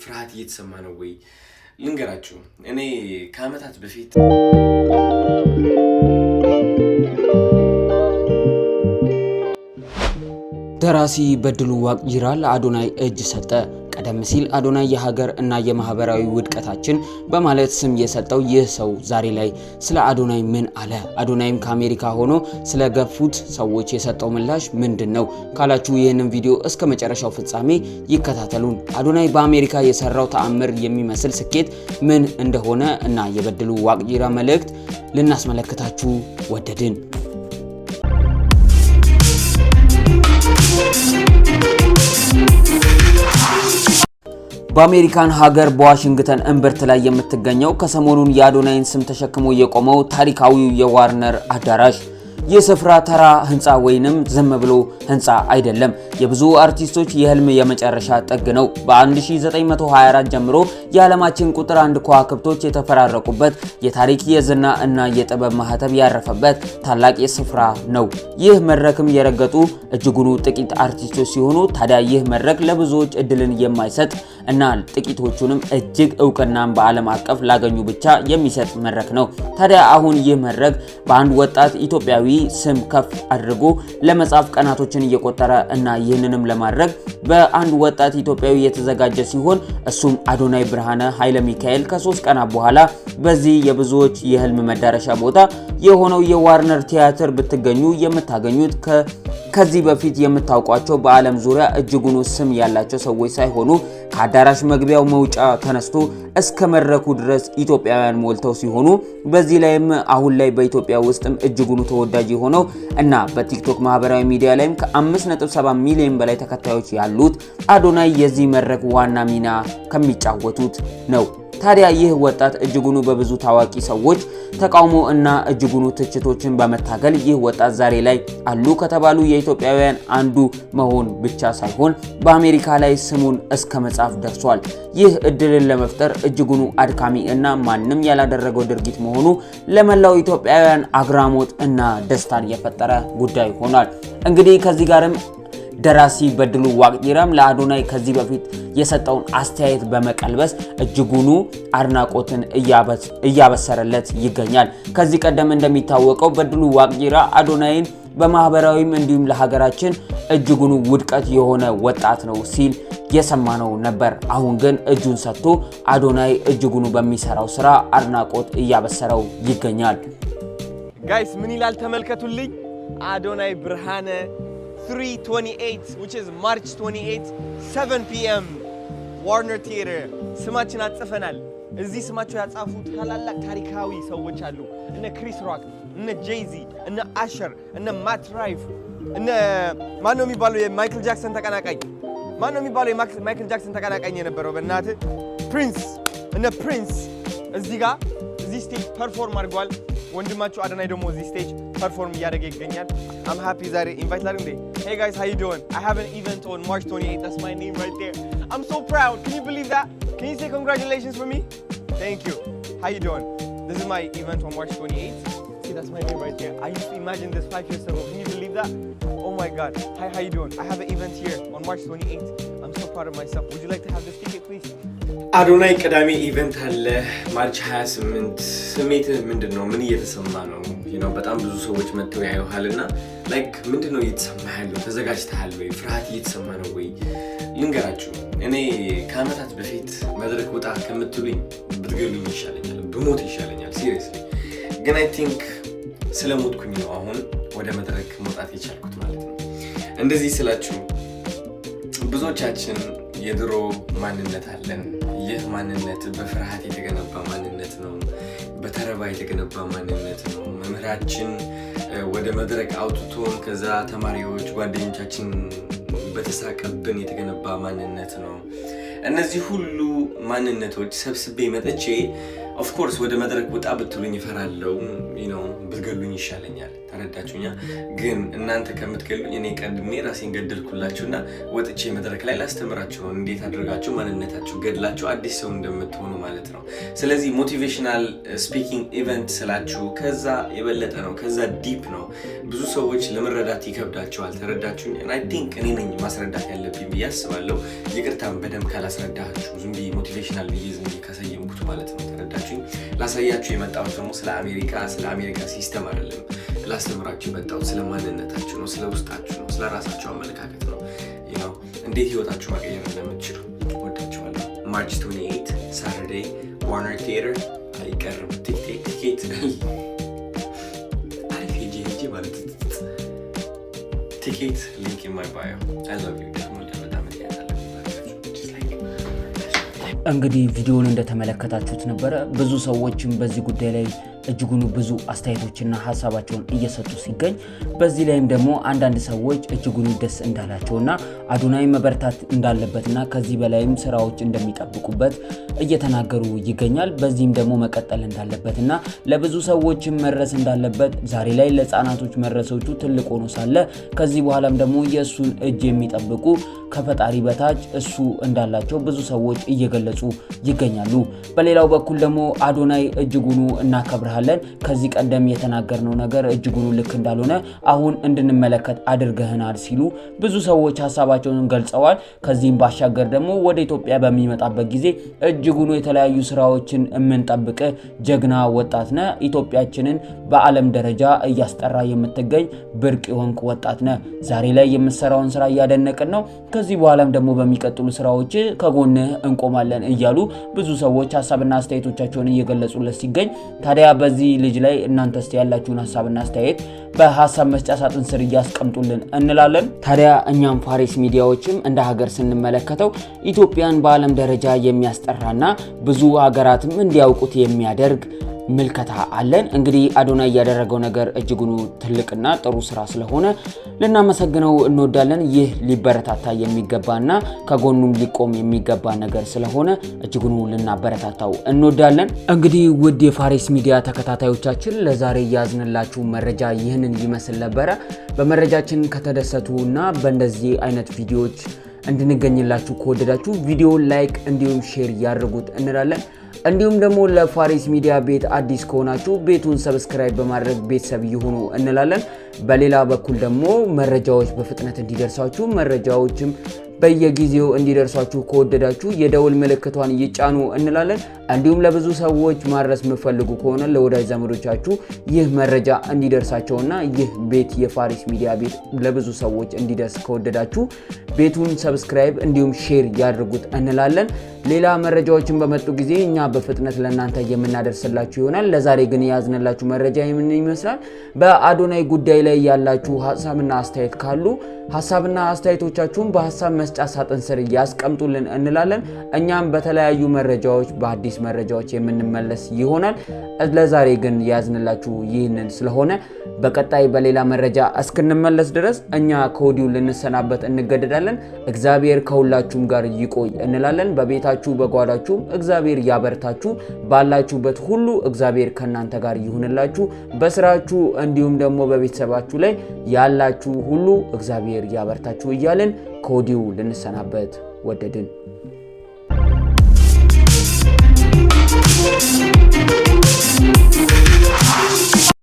ፍርሃት እየተሰማ ነው ወይ? ልንገራችሁ፣ እኔ ከአመታት በፊት ደራሲ በድሉ ዋቅጅራ ለአዶናይ እጅ ሰጠ። ቀደም ሲል አዶናይ የሀገር እና የማህበራዊ ውድቀታችን በማለት ስም የሰጠው ይህ ሰው ዛሬ ላይ ስለ አዶናይ ምን አለ? አዶናይም ከአሜሪካ ሆኖ ስለገፉት ሰዎች የሰጠው ምላሽ ምንድን ነው ካላችሁ ይህንን ቪዲዮ እስከ መጨረሻው ፍጻሜ ይከታተሉን። አዶናይ በአሜሪካ የሰራው ተአምር የሚመስል ስኬት ምን እንደሆነ እና የበድሉ ዋቅጅራ መልእክት ልናስመለክታችሁ ወደድን። በአሜሪካን ሀገር በዋሽንግተን እምብርት ላይ የምትገኘው ከሰሞኑን የአዶናይን ስም ተሸክሞ የቆመው ታሪካዊው የዋርነር አዳራሽ፣ ይህ ስፍራ ተራ ህንፃ ወይንም ዝም ብሎ ህንፃ አይደለም። የብዙ አርቲስቶች የህልም የመጨረሻ ጥግ ነው። በ1924 ጀምሮ የዓለማችን ቁጥር አንድ ከዋክብቶች የተፈራረቁበት፣ የታሪክ፣ የዝና እና የጥበብ ማህተብ ያረፈበት ታላቅ ስፍራ ነው። ይህ መድረክም የረገጡ እጅጉኑ ጥቂት አርቲስቶች ሲሆኑ፣ ታዲያ ይህ መድረክ ለብዙዎች እድልን የማይሰጥ እና ጥቂቶቹንም እጅግ እውቅናን በዓለም አቀፍ ላገኙ ብቻ የሚሰጥ መድረክ ነው። ታዲያ አሁን ይህ መድረክ በአንድ ወጣት ኢትዮጵያዊ ስም ከፍ አድርጎ ለመጻፍ ቀናቶችን እየቆጠረ እና ይህንንም ለማድረግ በአንድ ወጣት ኢትዮጵያዊ የተዘጋጀ ሲሆን እሱም አዶናይ ብርሃነ ኃይለ ሚካኤል ከ3 ቀናት በኋላ በዚህ የብዙዎች የህልም መዳረሻ ቦታ የሆነው የዋርነር ቲያትር ብትገኙ የምታገኙት ከዚህ በፊት የምታውቋቸው በዓለም ዙሪያ እጅጉኑ ስም ያላቸው ሰዎች ሳይሆኑ ከአዳራሽ መግቢያው መውጫ ተነስቶ እስከ መድረኩ ድረስ ኢትዮጵያውያን ሞልተው ሲሆኑ፣ በዚህ ላይም አሁን ላይ በኢትዮጵያ ውስጥም እጅጉኑ ተወዳጅ የሆነው እና በቲክቶክ ማህበራዊ ሚዲያ ላይም ከ5.7 ሚሊዮን በላይ ተከታዮች ያሉት አዶናይ የዚህ መድረክ ዋና ሚና ከሚጫወቱት ነው። ታዲያ ይህ ወጣት እጅጉኑ በብዙ ታዋቂ ሰዎች ተቃውሞ እና እጅጉኑ ትችቶችን በመታገል ይህ ወጣት ዛሬ ላይ አሉ ከተባሉ የኢትዮጵያውያን አንዱ መሆን ብቻ ሳይሆን በአሜሪካ ላይ ስሙን እስከ መጻፍ ደርሷል። ይህ እድልን ለመፍጠር እጅጉኑ አድካሚ እና ማንም ያላደረገው ድርጊት መሆኑ ለመላው ኢትዮጵያውያን አግራሞት እና ደስታን የፈጠረ ጉዳይ ሆኗል። እንግዲህ ከዚህ ጋርም ደራሲ በድሉ ዋቅጅራም ለአዶናይ ከዚህ በፊት የሰጠውን አስተያየት በመቀልበስ እጅጉኑ አድናቆትን እያበሰረለት ይገኛል። ከዚህ ቀደም እንደሚታወቀው በድሉ ዋቅጅራ አዶናይን በማህበራዊም እንዲሁም ለሀገራችን እጅጉኑ ውድቀት የሆነ ወጣት ነው ሲል የሰማነው ነበር። አሁን ግን እጁን ሰጥቶ አዶናይ እጅጉኑ በሚሰራው ስራ አድናቆት እያበሰረው ይገኛል። Guys፣ ምን ይላል ተመልከቱልኝ። አዶናይ ብርሃነ 3/28, which is March 28, 7 p.m. Warner Theater ስማችን አጽፈናል። እዚህ ስማቸው ያጻፉ ታላላቅ ታሪካዊ ሰዎች አሉ። እነ ክሪስ ሮክ፣ እነ ጄይዚ፣ እነ አሸር፣ እነ ማት ራይፍ፣ እነ ማን ነው የሚባለው የማይክል ጃክሰን ተቀናቃኝ? ማን ነው የሚባለው የማይክል ጃክሰን ተቀናቃኝ የነበረው? በእናትህ ፕሪንስ፣ እነ ፕሪንስ እዚህ ጋር እዚህ stage perform አድርገዋል። ወንድማችሁ አዶናይ ደግሞ እዚህ stage perform እያደረገ ይገኛል። I'm happy። ዛሬ invite ላድርግ እንዴ? Hey guys, how you doing? I have an event on March 28. That's my name right there. I'm so proud. Can you believe that? Can you say congratulations for me? Thank you. How you doing? This is my event on March 28. See, that's my name right there. I used to imagine this 5 years ago. Can you believe that? Oh my God. Hi, how you doing? I have an event here on March 28th. I'm so proud of myself. Would you like to have this ticket, please? አዶናይ፣ ቅዳሜ event አለ March 28። ስሜትህ ምንድን ነው? ምን እየተሰማ ነው? በጣም ብዙ ሰዎች መጥተው ያዩሃል እና like ምንድን ነው እየተሰማ ያለው? ተዘጋጅተሃል ወይ? ፍርሃት እየተሰማ ነው ወይ? ልንገራችሁ፣ እኔ ከአመታት በፊት መድረክ ውጣ ከምትሉኝ ብትገሉኝ ይሻለኛል፣ ብሞት ይሻለኛል። Seriously ግን I think ስለሞትኩኝ ነው አሁን ወደ መድረክ መውጣት የቻልኩት ማለት ነው። እንደዚህ ስላችሁ ብዙዎቻችን የድሮ ማንነት አለን። ይህ ማንነት በፍርሃት የተገነባ ማንነት ነው። በተረባ የተገነባ ማንነት ነው። መምህራችን ወደ መድረክ አውጥቶን ከዛ ተማሪዎች ጓደኞቻችን በተሳቀብን የተገነባ ማንነት ነው። እነዚህ ሁሉ ማንነቶች ሰብስቤ መጥቼ Of course ወደ መድረክ ውጣ ብትሉኝ እፈራለሁ። ብትገሉኝ ይሻለኛል። ተረዳችሁኛ? ግን እናንተ ከምትገሉኝ እኔ ቀድሜ ራሴን ገደልኩላችሁና ወጥቼ መድረክ ላይ ላስተምራችሁ ነው፣ እንዴት አድርጋችሁ ማንነታችሁ ገድላችሁ አዲስ ሰው እንደምትሆኑ ማለት ነው። ስለዚህ motivational speaking event ስላችሁ ከዛ የበለጠ ነው፣ ከዛ deep ነው። ብዙ ሰዎች ለመረዳት ይከብዳቸዋል። ተረዳችሁኝ? I think እኔ ነኝ ማስረዳት ያለብኝ ብዬ አስባለሁ። ይቅርታም በደንብ ካላስረዳችሁ፣ ዝም ብዬ motivational ብዬ ዝም ብዬ ካሰየምኩት ማለት ነው። ተረዳችሁኝ? ላሳያችሁ የመጣሁት ደግሞ ስለ አሜሪካ system አይደለም። ላስተምራችሁ የመጣሁት ስለ ማንነታችሁ ነው፣ ስለ ውስጣችሁ ነው፣ ስለ ራሳችሁ አመለካከት ነው። እንዴት ህይወታችሁ መቀየር እንደምትችሉ። ወዳችኋለሁ። March 28 Saturday Warner Theater አይቀርም። ቲኬት አሪፍ ሄጄ ሄጄ ማለት ticket link in my bio። I love you። ደግሞ በጣም። እንግዲህ ቪዲዮውን እንደተመለከታችሁት ነበረ። ብዙ ሰዎችም በዚህ ጉዳይ ላይ እጅጉኑ ብዙ አስተያየቶችና ሀሳባቸውን እየሰጡ ሲገኝ፣ በዚህ ላይም ደግሞ አንዳንድ ሰዎች እጅጉኑ ደስ እንዳላቸውና አዶናይ መበርታት እንዳለበትና ከዚህ በላይም ስራዎች እንደሚጠብቁበት እየተናገሩ ይገኛል። በዚህም ደግሞ መቀጠል እንዳለበትና ለብዙ ሰዎችም መድረስ እንዳለበት፣ ዛሬ ላይ ለህፃናቶች መድረሶቹ ትልቅ ሆኖ ሳለ ከዚህ በኋላም ደግሞ የእሱን እጅ የሚጠብቁ ከፈጣሪ በታች እሱ እንዳላቸው ብዙ ሰዎች እየገለጹ ይገኛሉ። በሌላው በኩል ደግሞ አዶናይ እጅጉኑ እናከብርሃለን፣ ከዚህ ቀደም የተናገርነው ነገር እጅጉኑ ልክ እንዳልሆነ አሁን እንድንመለከት አድርገህናል ሲሉ ብዙ ሰዎች ሀሳባቸውን ገልጸዋል። ከዚህም ባሻገር ደግሞ ወደ ኢትዮጵያ በሚመጣበት ጊዜ እጅጉኑ የተለያዩ ስራዎችን የምንጠብቅ ጀግና ወጣት ነህ፣ ኢትዮጵያችንን በዓለም ደረጃ እያስጠራ የምትገኝ ብርቅ የሆንክ ወጣት ነህ። ዛሬ ላይ የምትሰራውን ስራ እያደነቅን ነው። ከዚህ በኋላም ደግሞ በሚቀጥሉ ስራዎች ከጎንህ እንቆማለን እያሉ ብዙ ሰዎች ሀሳብና አስተያየቶቻቸውን እየገለጹለት ሲገኝ፣ ታዲያ በዚህ ልጅ ላይ እናንተስ ያላችሁን ሀሳብና አስተያየት በሀሳብ መስጫ ሳጥን ስር እያስቀምጡልን እንላለን። ታዲያ እኛም ፋሪስ ሚዲያዎችም እንደ ሀገር ስንመለከተው ኢትዮጵያን በዓለም ደረጃ የሚያስጠራና ብዙ ሀገራትም እንዲያውቁት የሚያደርግ ምልከታ አለን። እንግዲህ አዶናይ ያደረገው ነገር እጅጉኑ ትልቅና ጥሩ ስራ ስለሆነ ልናመሰግነው እንወዳለን። ይህ ሊበረታታ የሚገባና ከጎኑም ሊቆም የሚገባ ነገር ስለሆነ እጅጉኑ ልናበረታታው እንወዳለን። እንግዲህ ውድ የፋሪስ ሚዲያ ተከታታዮቻችን፣ ለዛሬ ያዝንላችሁ መረጃ ይህንን ይመስል ነበረ። በመረጃችን ከተደሰቱ እና በእንደዚህ አይነት ቪዲዮዎች እንድንገኝላችሁ ከወደዳችሁ ቪዲዮ like እንዲሁም share ያድርጉት እንላለን። እንዲሁም ደግሞ ለፋሪስ ሚዲያ ቤት አዲስ ከሆናችሁ ቤቱን subscribe በማድረግ ቤተሰብ ይሁኑ እንላለን። በሌላ በኩል ደግሞ መረጃዎች በፍጥነት እንዲደርሳችሁ፣ መረጃዎችም በየጊዜው እንዲደርሷችሁ ከወደዳችሁ የደውል ምልክቷን ይጫኑ እንላለን። እንዲሁም ለብዙ ሰዎች ማድረስ የምትፈልጉ ከሆነ ለወዳጅ ዘመዶቻችሁ ይህ መረጃ እንዲደርሳቸውና ይህ ቤት የፋሪስ ሚዲያ ቤት ለብዙ ሰዎች እንዲደርስ ከወደዳችሁ ቤቱን subscribe እንዲሁም share ያድርጉት እንላለን። ሌላ መረጃዎችን በመጡ ጊዜ እኛ በፍጥነት ለእናንተ የምናደርስላችሁ ይሆናል። ለዛሬ ግን የያዝንላችሁ መረጃ ይህን ይመስላል። በአዶናይ ጉዳይ ላይ ያላችሁ ሀሳብና አስተያየት ካሉ ሀሳብና አስተያየቶቻችሁን በሀሳብ መስጫ ሳጥን ስር ያስቀምጡልን እንላለን። እኛም በተለያዩ መረጃዎች፣ በአዲስ መረጃዎች የምንመለስ ይሆናል። ለዛሬ ግን የያዝንላችሁ ይህንን ስለሆነ በቀጣይ በሌላ መረጃ እስክንመለስ ድረስ እኛ ከወዲሁ ልንሰናበት እንገደዳለን። እግዚአብሔር ከሁላችሁም ጋር ይቆይ እንላለን። በቤታችሁ በጓዳችሁም እግዚአብሔር ያበርታችሁ። ባላችሁበት ሁሉ እግዚአብሔር ከእናንተ ጋር ይሁንላችሁ። በስራችሁ እንዲሁም ደግሞ በቤተሰባችሁ ላይ ያላችሁ ሁሉ እግዚአብሔር ያበርታችሁ እያልን ከወዲሁ ልንሰናበት ወደድን። Thank you.